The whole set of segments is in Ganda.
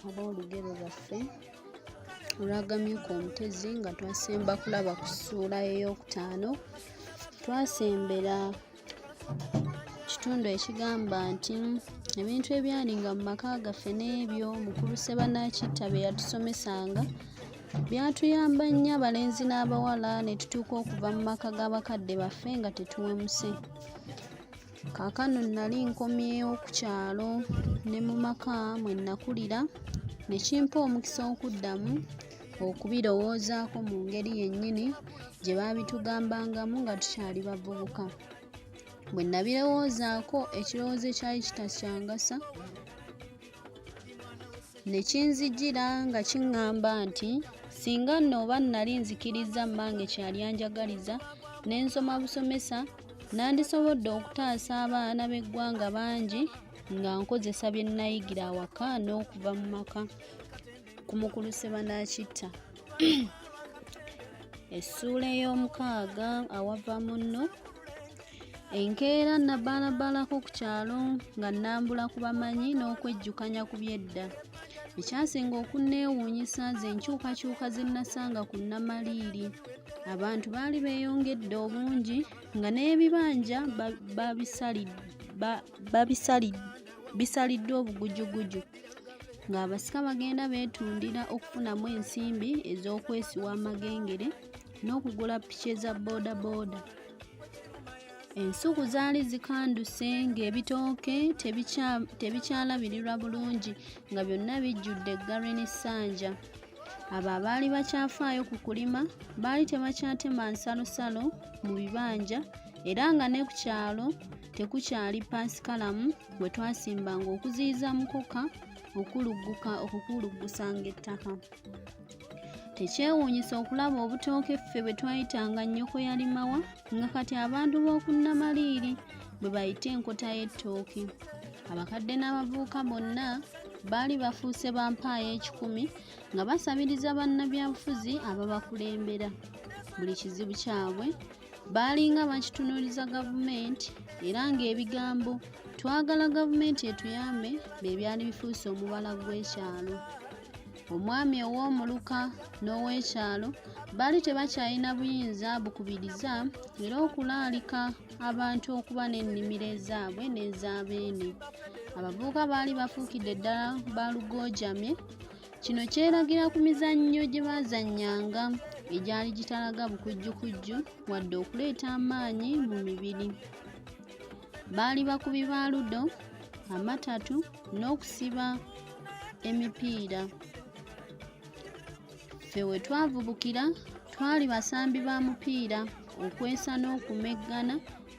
Aboolugero lwaffe olwagamyuka omutezi nga twasemba kulaba ku ssuula ey'okutaano, twasembera kitundu ekigamba nti ebintu ebyalinga mu maka gaffe n'ebyo mukulu Ssebanaakitta bye yatusomesanga byatuyamba nnyo abalenzi n'abawala ne tutuuka okuva mu maka ga bakadde baffe nga tetuwemuse. Kaakano nnali nkomyewo ku kyalo ne mu maka mwe nnakulira ne kimpa omukisa okuddamu okubirowoozaako mu ngeri yennyini gye baabitugambangamu nga tukyali bavubuka. Bwe nnabirowoozaako ekirowoozo ekyali kitakyangasa ne kinzijira nga kiŋŋamba nti singa nno oba nnali nzikirizza mmange kye yali anjagaliza ne nsoma busomesa nandisobodde okutaasa abaana b'eggwanga bangi nga nkozesa bye nnayigira awaka n'okuva mu maka ku mukulu Ssebanaakitta. Essuula ey'omukaaga awava munno. Enkeera nabaalabaalako ku kyalo nga nnambula ku bamanyi n'okwejjukanya ku by'edda. Ekyasinga okunneewuunyisa ze nkyukakyuka ze nnasanga ku Namaliiri. Abantu baali beeyongedde obungi nga n'ebibanja bisaliddwa obugujuguju ng'abasika bagenda beetundira okufunamu ensimbi ez'okwesiwa amagengere n'okugula ppiki eza boodabooda. Ensuku zaali zikanduse ng'ebitooke tebikyalabirirwa bulungi nga byonna bijjudde eggalwe n'essanja. Abo abaali bakyafaayo ku kulima baali tebakyatema nsalosalo mu bibanja era nga ne ku kyalo tekukyali paasikalamu we twasimbanga okuziyiza mukoka okukuluggusanga ettaka. Tekyewuunyisa okulaba obutooke ffe bwe twayitanga nnyoko yalimawa nga kati abantu b'oku Namaliiri bwe bayita enkota y'ettooke. Abakadde n'abavubuka bonna baali bafuuse ba mpaayekikumi nga basabiriza bannabyabufuzi ababakulembera. Buli kizibu kyabwe baalinga bakitunuuliza gavumenti era ng'ebigambo twagala gavumenti etuyambe bye byali bifuuse omubala gw'ekyalo. Omwami ow'omuluka n'ow'ekyalo baali tebakyalina buyinza bukubiriza era okulaalika abantu okuba n'ennimiro ezaabwe n'eza Beene. Abavubuka baali bafuukidde ddala balugoojamye. Kino kyeragira ku mizannyo gye baazannyanga egyali gitalaga bukujjukujju wadde okuleeta amaanyi mu mibiri. Baali bakubi ba ludo, amatatu n'okusiba emipiira. Ffe we twavubukira twali basambi ba mupiira, okwesa n'okumeggana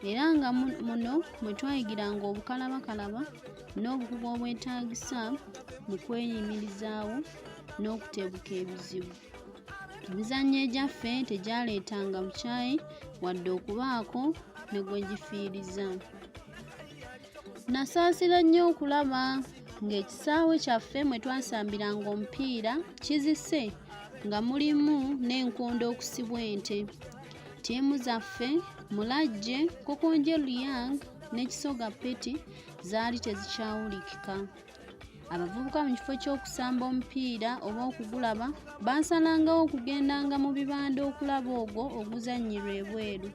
era nga muno mwe twayigiranga obukalabakalaba n'obukugu obwetaagisa mu kweyimirizaawo n'okutebuka ebizibu. Emizannyo egyaffe tegyaleetanga bukyayi wadde okubaako ne gwe gifiiriza. Nasaasira nnyo okulaba ng'ekisaawe kyaffe mwe twasambiranga omupiira kizise nga mulimu n'enkondo okusibwa ente. Ttiimu zaffe Mulajje, Nkokonjeru Young ne Kisoga Petty zaali tezikyawulikika. Abavubuka mu kifo ky'okusamba omupiira oba okugulaba baasalangawo okugendanga mu bibanda okulaba ogwo oguzannyirwa ebweru.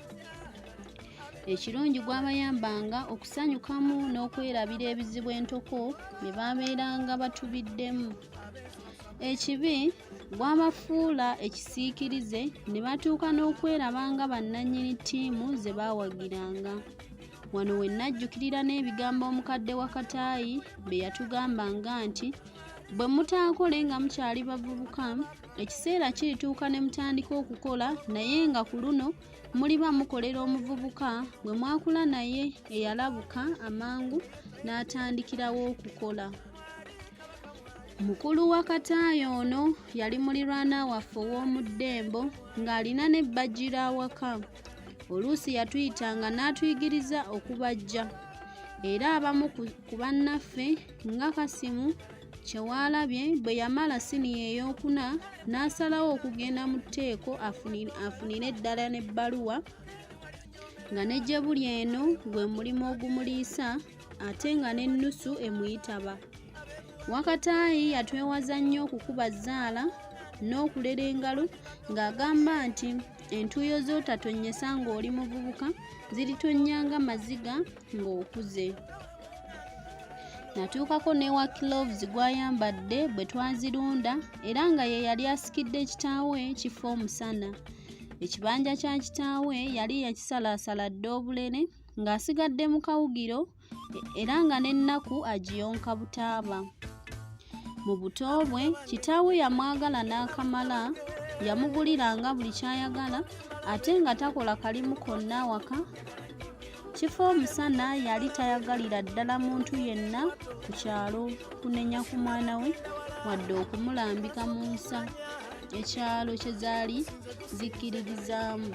Ekirungi gwabayambanga okusanyukamu n'okwerabira ebizibu entoko bye baabeeranga batubiddemu. Ekibi gwabafuula ekisiikirize ne batuuka n'okweraba nga bannannyini ttiimu ze baawagiranga. Wano we nnajjukirira n'ebigambo omukadde wa Kataayi bye yatugambanga nti bwe mutaakole nga mukyali bavubuka, ekiseera kirituuka ne mutandika okukola naye nga ku luno muliba mukolera omuvubuka gwe mwakula naye eyalabuka amangu n'atandikirawo okukola. Mukulu wa Kataayi ono yali mulirwana waffe ow'omu ddembo ng'alina n'ebbajjiro awaka. Oluusi yatuyitanga n'atuyigiriza okubajja era abamu ku bannaffe nga Kasimu Kyewaalabye bwe yamala siniya eyookuna n'asalawo okugenda mu tteeko afunire ddala n'ebbaluwa nga ne gye buli eno gwe mulimu ogumuliisa ate nga n'ennusu emuyitaba. Wakataayi yatwewaza nnyo okukuba zzaala n'okulera engalo ng'agamba nti entuuyo z'otatonnyesa ng'oli muvubuka ziritonnya nga maziga ng'okuze. Natuukako n'ewa Cloves Gwayambadde bwe twazirunda era nga ye yali asikidde kitaawe Kifoomusana. Ekibanja kya kitaawe yali yakisalaasala dda obulere ng'asigadde mu kawugiro era nga n'ennaku agiyonka butaaba. Mu buto bwe kitaawe yamwagala n'akamala, yamuguliranga buli ky'ayagala ate nga takola kalimu konna awaka. Kifoomusana yali tayagalira ddala muntu yenna ku kyalo kunenya ku mwana we wadde okumulambika mu nsa ekyalo kye zaali zikkiririzaamu.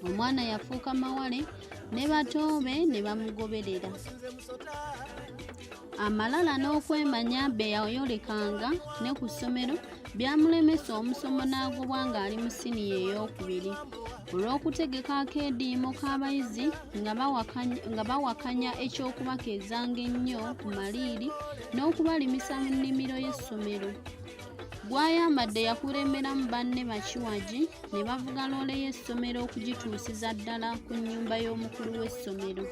Omwana yafuuka mawale ne bato be ne bamugoberera. Amalala n'okwemanya bye yayolekanga ne ku ssomero byamulemesa omusomo n'agobwa ng'ali mu siniya eyookubiri olw'okutegeka akeediimo k'abayizi nga bawakanya eky'okubakeezanga ennyo ku maliiri n'okubalimisa mu nnimiro y'essomero. Gwayambadde yakulemberamu banne bakiwagi ne bavuga loole y'essomero okugituusiza ddala ku nnyumba y'omukulu w'essomero.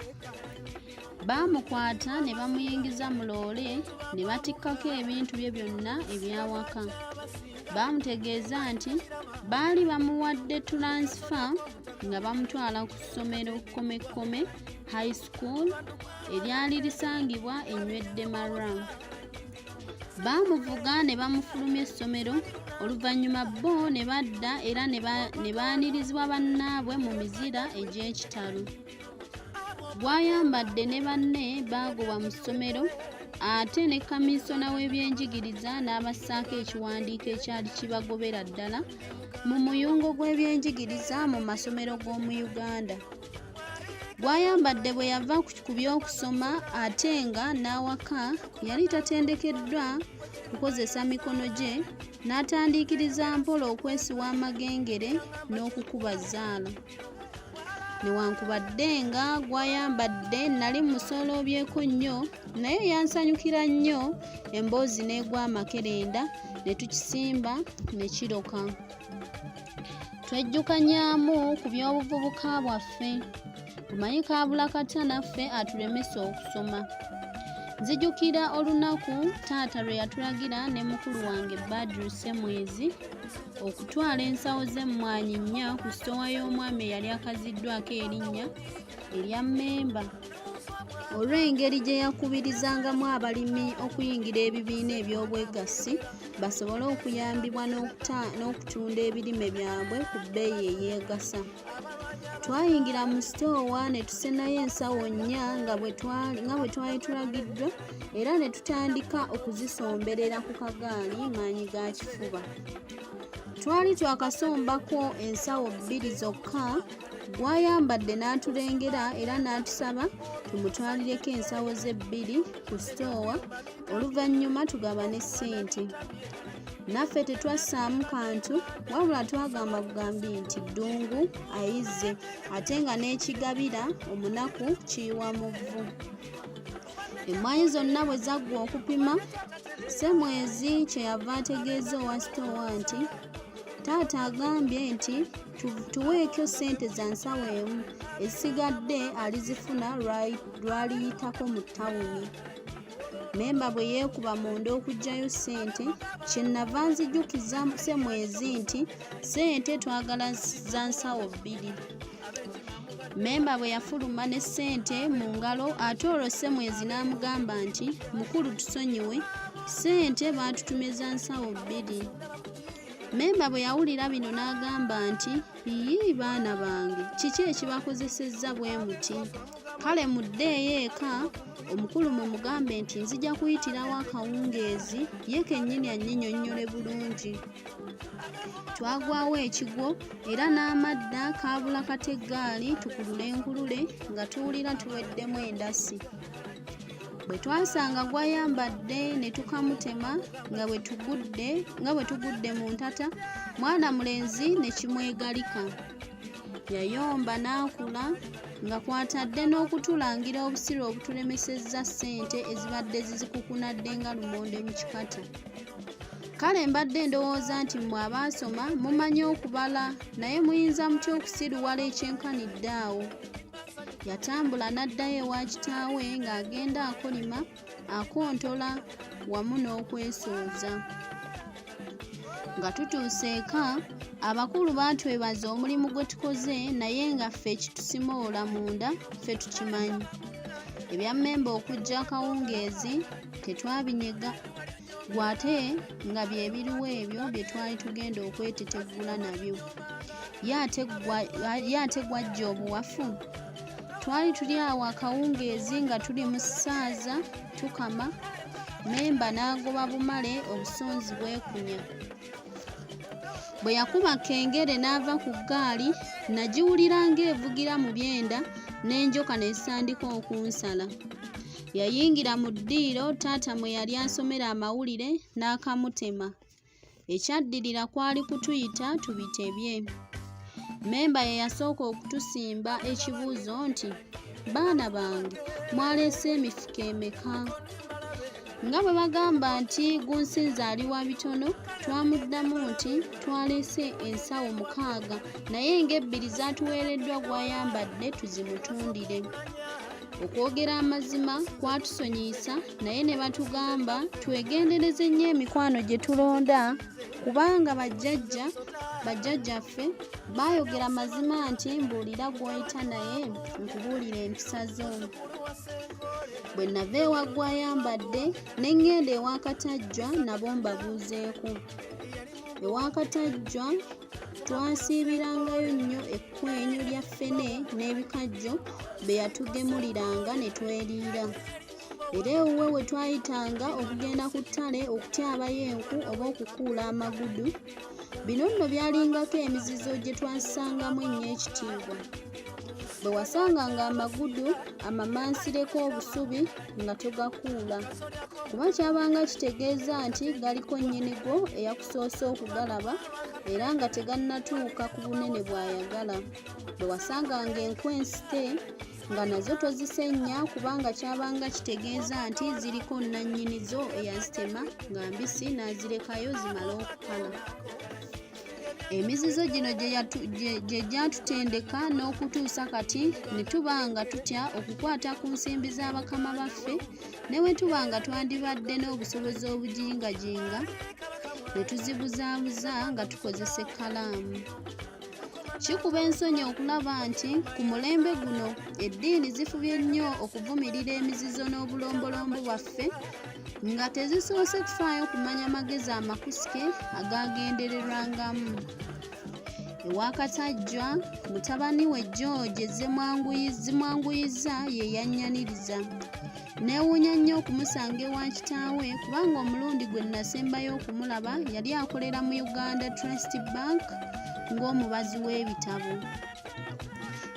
Baamukwata ne bamuyingiza mu loole ne batikkako ebintu bye byonna eby'awaka. Baamutegeeza nti baali bamuwadde tulansifa nga bamutwala ku ssomero Kkomekkome High School eryali lisangibwa e Nywedde Mara. Baamuvuga ne bamufulumya essomero oluvannyuma bo ne badda era ne baanirizibwa bannaabwe mu mizira egy'ekitalo. Gwayambadde ne banne baagobwa mu ssomero ate ne kaminsona w'ebyenjigiriza n'abassaako ekiwandiiko ekyali kibagobera ddala mu muyungo gw'ebyenjigiriza mu masomero g'omu Uganda. Gwayambadde bwe yava ku by'okusoma ate nga n'awaka yali tatendekeddwa kukozesa mikono gye n'atandiikiriza mpola okwesiwa amagengere n'okukuba zzaala. Newankubadde nga Gwayambadde nnali mmusooloobyeko nnyo naye yansanyukira nnyo emboozi n'egwa amakerenda ne tukisimba ne kiroka. Twejjukanyaamu ku by'obuvubuka bwaffe. Omanyi kaabula kata naffe atulemesa okusoma. Nzijukira olunaku taata lwe yatulagira ne mukulu wange Badru Ssemwezi okutwala ensawo z'emmwanyi nnya ku sitoowa y'omwami eyali akaziddwako erinnya erya Mmemba. Olw'engeri gye yakubirizangamu abalimi okuyingira ebibiina eby'obwegassi basobole okuyambibwa n'okutunda ebirime byabwe ku bbeeyi eyeegasa. Twayingira mu sitoowa ne tusenayo ensawo nnya nga bwe twali tulagiddwa era ne tutandika okuzisomberera ku kagaali maanyi ga kifuba. Twali twakasombako ensawo bbiri zokka, Gwayambadde n'atulengera era n'atusaba tumutwalireko ensawo ze bbiri ku sitoowa oluvannyuma tugabane ssente. Naffe tetwassaamu kantu wabula twagamba bugambi nti Ddungu ayizze ate nga n'ekigabira omunaku kiyiwa mu vvu. Emmwanyi zonna bwe zaggwa okupima, Ssemwezi kye yava ategeeza owa sitoowa nti taata agambye nti tuweeko ssente za nsawo emu ezisigadde alizifuna lw'aliyitako mu ttawuni. Mmemba bwe yeekuba munda okuggyayo ssente, kye nnava nzijukiza Ssemwezi nti ssente twagala za nsawo bbiri. Mmemba bwe yafuluma ne ssente mu ngalo ate olwo Ssemwezi n'amugamba nti mukulu tusonyiwe, ssente baatutumye za nsawo bbiri. Mmemba bwe yawulira bino n'agamba nti yii baana bange kiki ekibakozesezza bwe muti? Kale muddeeyo eka omukulu mumugambe nti nzija kuyitirawo akawungeezi ye kennyini annyinyonnyole bulungi. Twagwawo ekigwo era n'amadda kaabula kata eggaali tukulule nkulule nga tuwulira tuweddemu endasi. Bwe twasanga Gwayambadde ne tukamutema nga bwe tugudde mu ntata mwana mulenzi ne kimwegalika. Yayomba n'akula nga kw'atadde n'okutulangira obusiru obutulemesezza ssente ezibadde zikukunadde nga lumonde mu kikata. Kale mbadde ndowooza nti mmwe abaasoma mumanyi okubala naye muyinza mutya okusiruwala ekyenkanidde awo? Yatambula n'addayo ewa kitaawe ng'agenda akolima, akontola wamu n'okwesooza. Nga tutuuse eka, abakulu baatwebaza omulimu gwe tukoze naye nga ffe ekitusimoola munda ffe tukimanyi. Ebya mmemba okujja akawungeezi tetwabinyega, ggwe ate nga bye biriwa ebyo bye twali tugenda okweteteggula nabyo. Ye ate gw'aggya obuwafu? Twali tuli awo akawungeezi nga tuli mu ssaaza tukama, mmemba n'agoba bumale obusonzi bwekunya. Bwe yakuba kkengere n'ava ku ggaali, nagiwulira ng'evugira mu byenda n'enjoka ne zitandika okunsala. Yayingira mu ddiiro taata mwe yali asomera amawulire n'akamutema. Ekyaddirira kwali kutuyita tubitebye. Mmemba ye yasooka okutusimba ekibuuzo nti, Baana bange mwaleese emifuko emeka? Nga bwe bagamba nti gunsinze aliwa bitono, twamuddamu nti twaleese ensawo 6 naye ng'ebbiri zaatuweereddwa gw'ayambadde tuzimutundire. Okwogera amazima kwatusonyiyisa naye ne batugamba twegendereze nnyo emikwano gye tulonda kubanga bajjajjaffe baayogera mazima nti mbuulira gw'oyita naye nkubuulira empisa zo. Bwe nava ewa Gwayambadde ne ŋŋenda ewa Katajjwa nabo mbabuuzeeko. Ewa Katajjwa twasiibirangayo nnyo ekkwenyu lya ffene n'ebikajjo bye yatugemuliranga ne tweriira. Era ewuwe we twayitanga okugenda ku ttale okutyabayo enku oba okukuula amagudu. Bino nno byalingako emizizo gye twassangamu ennyo ekitiibwa. Bwe wasanganga amagudu amamansireko obusubi nga togakuula, kuba kyabanga kitegeeza nti galiko nnyinigo eyakusoose okugalaba era nga tegannatuuka ku bunene bw'ayagala. Bwe wasanganga enku ensite nga nazo tozisennya kubanga kyabanga kitegeeza nti ziriko nnannyinizo eyazitema nga mbisi n'azirekayo zimale okukala. Emizizo gino gye gyatutendeka n'okutuusa kati ne tuba nga tutya okukwata ku nsimbi za bakama baffe ne bwe tuba nga twandibadde n'obusobozi obugingajinga ne tuzibuzaabuza nga tukozesa ekkalaamu. Kikuba ensonyi okulaba nti ku mulembe guno eddiini zifubye nnyo okuvumirira emizizo n'obulombolombo bwaffe nga tezisoose kufaayo kumanya magezi amakusike agaagendererwangamu. Ewa Katajjwa mutabani we George Zimwanguyiza ye yannyaniriza. Neewuunya nnyo okumusanga ewa kitaawe kubanga omulundi gwe nnasembayo okumulaba yali akolera mu Uganda Trust Bank ng'omubazi w'ebitabo.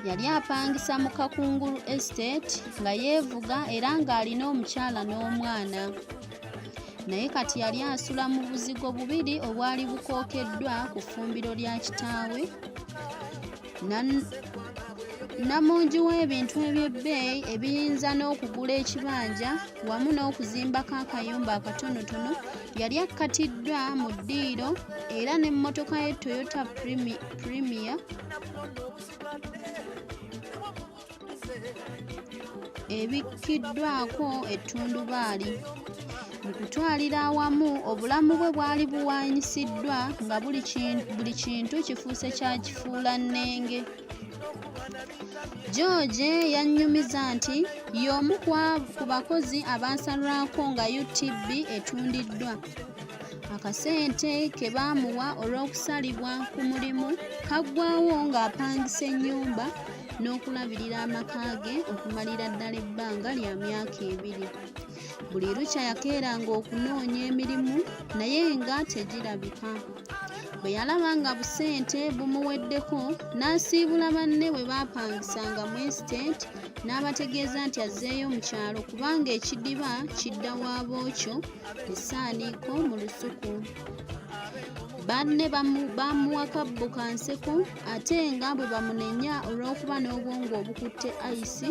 Yali apangisa mu Kakungulu Estate nga yeevuga era ng'alina omukyala n'omwana. Naye kati yali asula mu buzigo bubiri obwali bukookeddwa ku ffumbiro lya kitaawe. Nnamungi w'ebintu eby'ebbeeyi ebiyinza n'okugula ekibanja wamu n'okuzimbako akayumba akatonotono yali akkatiddwa mu ddiiro era n'emmotoka ye Toyota Premier ebikkiddwako ettundubaali. Mu kutwalira awamu obulamu bwe bwali buwaanyisiddwa nga buli kintu kifuuse kya kifuulannenge. George yannyumiza nti y'omu ku bakozi abaasalwako nga UTB etundiddwa. Akasente ke baamuwa olw'okusalibwa ku mulimu kaggwaawo ng'apangisa ennyumba n'okulabirira amaka ge okumalira ddala ebbanga lya myaka 2. Buli lukya yakeeranga okunoonya emirimu naye nga tegirabika. Bwe yalaba nga busente bumuweddeko n'asiibula banne bwe baapangisanga mu esiteeti n'abategeeza nti azzeeyo mu kyalo kubanga ekidiba kidda wa bookyo esaaniiko mu lusuku. Banne baamuwa kabbo ka nseko ate nga bwe bamunenya olw'okuba n'obwongo obukutte ayisi.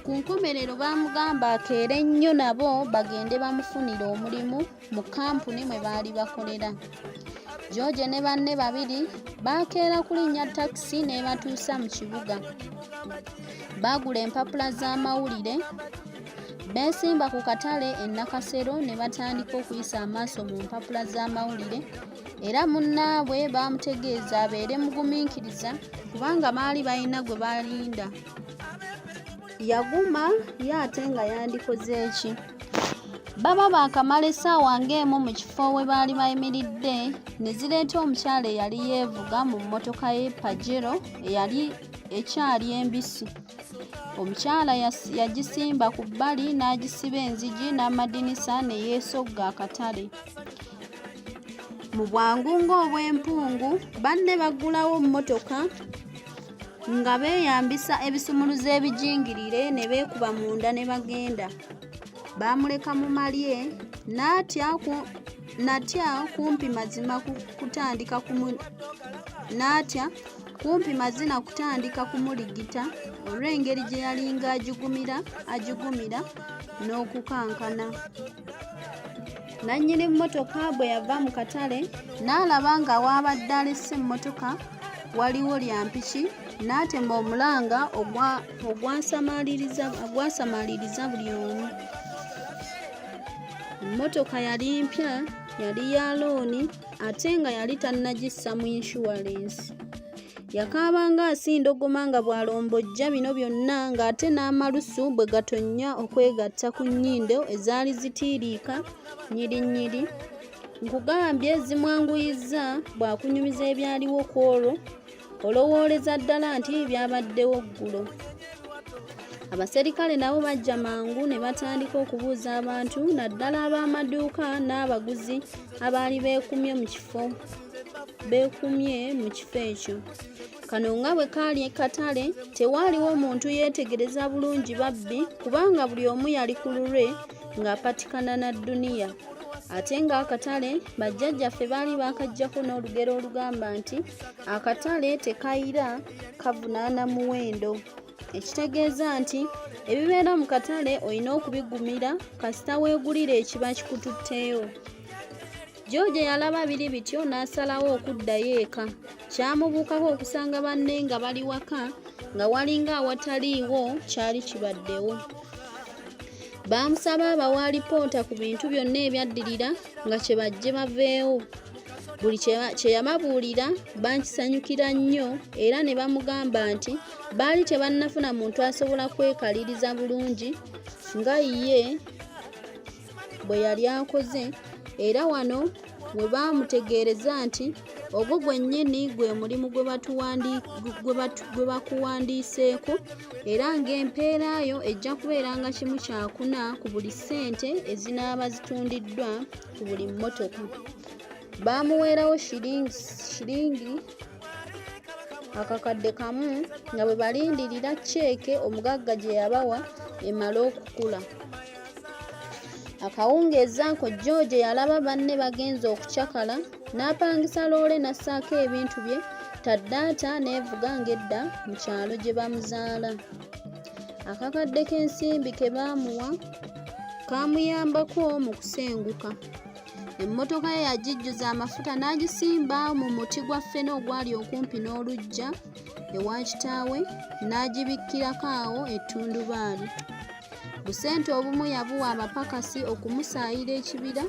Ku nkomerero baamugamba akeere nnyo nabo bagende bamufunire omulimu mu kkampuni mwe baali bakolera. George ne banne babiri baakeera kulinnya takisi n'ebatuusa mu kibuga. Baagula empapula z'amawulire, beesimba ku katale e Nakasero ne batandika okuyisa amaaso mu mpapula z'amawulire era munnaabwe baamutegeeza abeere mugumiikiriza kubanga baali balina gwe balinda. Yaguma ye ate nga yandikoze ki? Baba baakamala essaawa ng'emu mu kifo we baali bayimiridde ne zireeta omukyala eyali yeevuga mu mmotoka ye Pajero eyali ekyali embisi. Omukyala yagisimba ku bbali n'agisiba enzigi n'amadinisa ne yeesogga akatale. Mu bwangu ng'obw'empungu banne baggulawo mmotoka nga beeyambisa ebisumuluzo ebijingirire ne beekuba munda ne bagenda. Baamuleka mu malye n'atya natya kumpi mazima kutandika kumu n'atya kumpi mazina kutandika kumuligita olw'engeri gye yalinga agigumira agigumira n'okukankana. Nannyini mmotoka bwe yava mu katale n'alaba nga w'abadde alese emmotoka waliwo lya mpiki n'atema omulanga ogwasamaaliriza buli omu. Emmotoka yali mpya, yali ya looni ate nga yali tannagissa mu yinsuwalensi. Yakaaba ng'asindogoma nga bw'alombojja bino byonna ng'ate n'amalusu bwe gatonnya okwegatta ku nnyindo ezaali zitiiriika nyirinnyiri. Nkugambye zimwanguyizza bw'akunyumiza ebyaliwo ku olwo olowooleza ddala nti byabaddewo ggulo. Abaserikale nabo bajja mangu ne batandika okubuuza abantu naddala ab'amaduuka n'abaguzi abaali beekumye mu kifo beekumye mu kifo ekyo. Kano nga bwe kaali katale tewaaliwo muntu yeetegereza bulungi babbi kubanga buli omu yali ku lulwe ng'apatikana na dduniya. Ate ng'akatale bajjajjaffe baali baakaggyako n'olugero olugamba nti akatale tekayira kavunaana muwendo. Ekitegeeza nti ebibeera mu katale olina okubigumira kasita weegulira ekiba kikututteyo. George yalaba biri bityo n'asalawo okuddayo eka. Kyamubuukako okusanga banne nga bali waka nga walinga awataliiwo kyali kibaddewo. Baamusaba abawe alipoota ku bintu byonna ebyaddirira nga kye bajje baveewo. Buli kye yababuulira baakisanyukira nnyo era ne bamugamba nti baali tebannafuna muntu asobola kwekaliriza bulungi nga ye bwe yali akoze era wano we baamutegeereza nti ogwo gwennyini gwe mulimu gwe bakuwandiiseeko era ng'empeera yo ejja kubeeranga kimu kyakuna ku buli ssente ezinaaba zitundiddwa ku buli mmotoka. Baamuweerawo shiringi akakadde kamu nga bwe balindirira cceeke omugagga gye yabawa emale okukula. Akawungeezi ako George yalaba banne bagenze okucakala n'apangisa loole n'assaako ebintu bye taddaata n'evuga ng'edda mu kyalo gye bamuzaala. Akakadde k'ensimbi ke baamuwa kaamuyambako mu kusenguka. Emmotoka ye yagijjuza amafuta n'agisimba mu muti gwa ffene ogwali okumpi n'oluggya ewa kitaawe n'agibikkirako awo ettundubaali. Busente obumu yabuwa abapakasi okumusaayira ekibira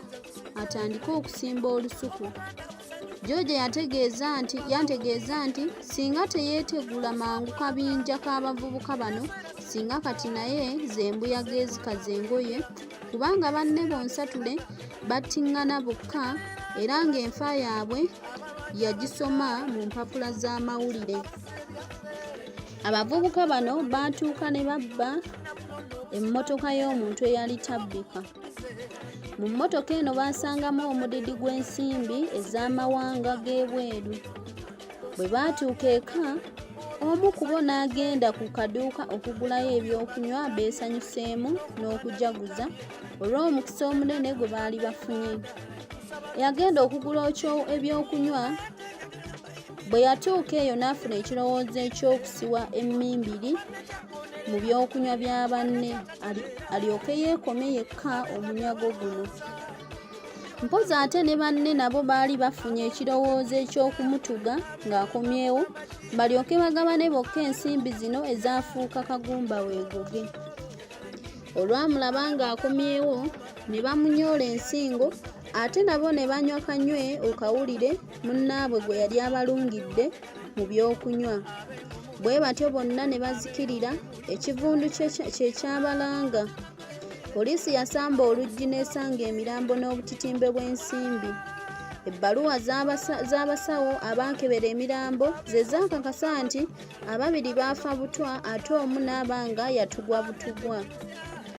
atandike okusimba olusuku. George yantegeeza nti singa teyeetegula mangu kabinja k'abavubuka bano singa kati naye z'embuyaga ezikaza engoye kubanga banne bonsatule battiŋŋana bokka era ng'enfa yaabwe yagisoma mu mpapula z'amawulire. Abavubuka bano baatuuka ne babba emmotoka y'omuntu eyali tabbika. Mu mmotoka eno baasangamu omudidi gw'ensimbi ez'amawanga g'ebweru. Bwe baatuuka eka, omu ku bo n'agenda ku kaduuka okugulayo ebyokunywa beesanyuseemu n'okujaguza olw'omukisa omunene gwe baali bafunye. Eyagenda okugula ebyokunywa bwe yatuuka eyo n'afuna ekirowoozo eky'okusiwa emmimbiri mu byokunywa bya banne alyoke yeekomye yekka omunyago guno. Mpozzi ate ne banne nabo baali bafunye ekirowoozo eky'okumutuga ng'akomyewo balyoke bagabane bokka ensimbi zino ezaafuuka kagumba weegoge. Olwamulaba ng'akomyewo ne bamunyoola ensingo ate nabo ne banywa kanywe okawulire munnaabwe gwe yali abalungidde mu byokunywa. Bwe batyo bonna ne bazikirira, ekivundu kye kyabalanga. Poliisi yasamba oluggi n'esanga emirambo n'obutitimbe bw'ensimbi. Ebbaluwa z'abasawo abaakebera emirambo ze zaakakasa nti ababiri baafa butwa ate omu n'aba nga yatugwa butugwa.